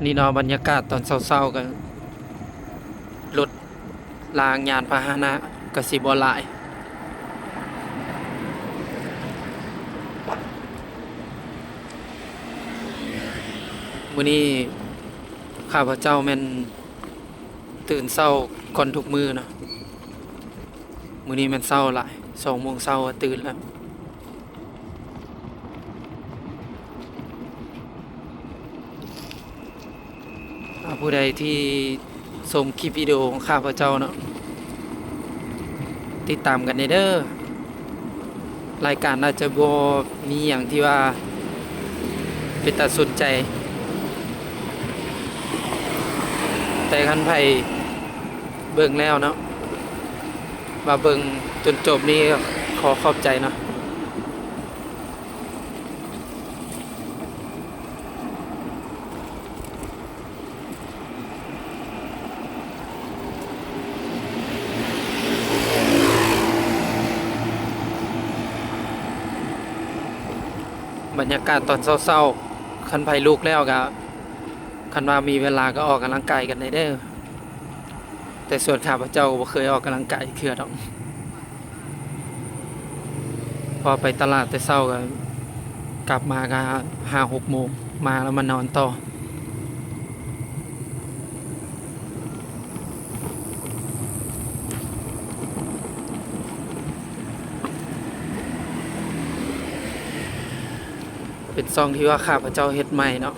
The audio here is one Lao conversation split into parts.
ນີ້ເນາະ ບັນຍາກາດຕອນເຊົ້າໆ ກໍລົດລາງຍານພາຫະນະກໍຊິບໍ່ຫຼາຍ. ມື້ນີ້ຂ້າພະເຈົ້າແມ່ນຕື່ນເຊົ້າກ່ອນທຸກມື້ເນາະ. ມື້ນີ້ແມ່ນເຊົ້າຫຼາຍ ສອງໂມງເຊົ້າກໍຕື່ນແລ້ວ. ອາ ຜູ້ໃດທີ່ຊົມຄລິບວິດີໂອຂອງຂ້າພະເຈົ້າເນາະ ຕິດຕາມກັນແດ່ເດີ. ລາຍການອາດຈະບໍ່ມີຫຍັງທີ່ວ່າເປັນຕາສົນໃຈ, ແຕ່ຄັນໃຜເບິ່ງແລ້ວເນາະ ວ່າເບິ່ງຈົນຈົບນີ້ ຂໍຂອບໃຈເນາະ. ບັນຍາກາດຕອນເຊົ້າໆ ຄັນໃຜລຸກແລ້ວກະ ຄັນວ່າມີເວລາກໍອອກກຳລັງກາຍກັນແດ່ເດີ. ແຕ່ສ່ວນຂ້າພະເຈົ້າກໍບໍ່ເຄີຍອອກກຳລັງກາຍເທື່ອດອກ, ເພາະວ່າໄປຕະຫຼາດແຕ່ເຊົ້າກໍກັບມາກໍຫ້າຫົກໂມງ ມາແລ້ວມານອນຕໍ່. ເປັນຊ່ອງທີ່ວ່າຂ້າພະເຈົ້າເຮັດໃໝ່ເນາະ.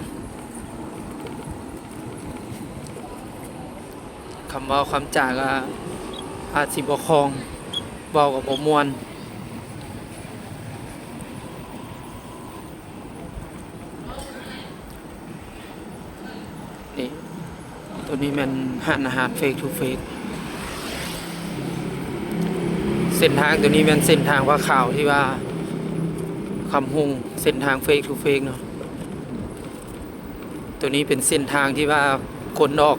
ຄຳເວົ້າຄຳຈາກໍອາດຊິບໍ່ຄ່ອງ, ເວົ້າກໍບໍ່ມ່ວນ. ນີ້ ໂຕນີ້ແມ່ນຮ້ານອາຫານ Face to Face. ເສັ້ນທາງໂຕນີ້ແມ່ນເສັ້ນທາງຜາຂາວທີ່ວ່າຄຳຮຸ່ງ, ເສັ້ນທາງ Face to Face ເນາະ. ໂຕນີ້ເປັນເສັ້ນທາງທີ່ວ່າຄົນອອກ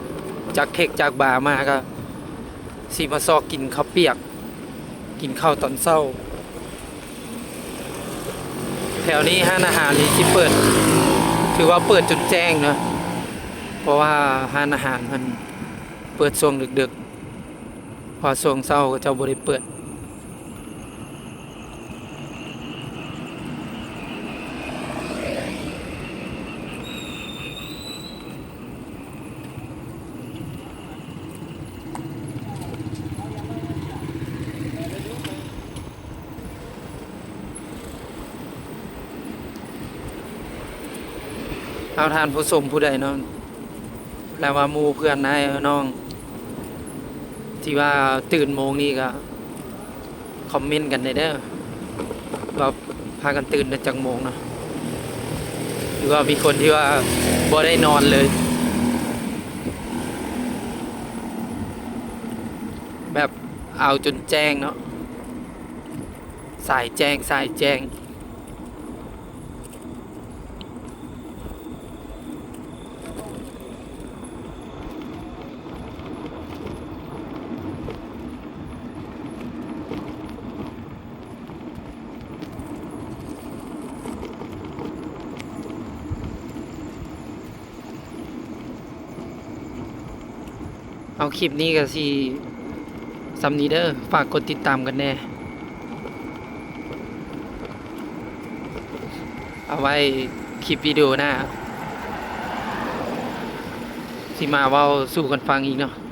ຈາກເທັກຈາກບາມາ ກໍຊິມາຊອກກິນເຂົ້າປຽກ, ກິນເຂົ້າຕອນເຊົ້າ. ແຖວນີ້ຮ້ານອາຫານນີ້ຊິເປີດ, ຖືວ່າເປີດຈົນແຈ້ງເນາະ, ເພາະວ່າຮ້ານອາຫານເພິ່ນເປີດຊ່ວງດຶກໆ, ເພາະຊ່ວງເຊົ້າເຂົາເຈົ້າບໍ່ໄດ້ເປີດ. ເອົາ ທ່ານຜູ້ຊົມຜູ້ໃດເນາະ ແລະວ່າໝູ່ເພື່ອນອ້າຍນ້ອງ ທີ່ວ່າຕື່ນໂມງນີ້ກໍຄອມເມັນກັນແດ່ເດີ ວ່າພາກັນຕື່ນແຕ່ຈັກໂມງເນາະ ຫຼືວ່າມີຄົນທີ່ວ່າບໍ່ໄດ້ນອນເລີຍ ແບບເອົາຈົນແຈ້ງເນາະ ສາຍແຈ້ງ ສາຍແຈ້ງ. ເອົາ ຄລິບນີ້ກໍຊິສ່ຳນີ້ເດີ ຝາກກົດຕິດຕາມກັນແດ່ ເອົາໄວ້ຄລິບວິດີໂອໜ້າ ຊິມາເວົ້າສູ່ກັນຟັງອີກເນາະ.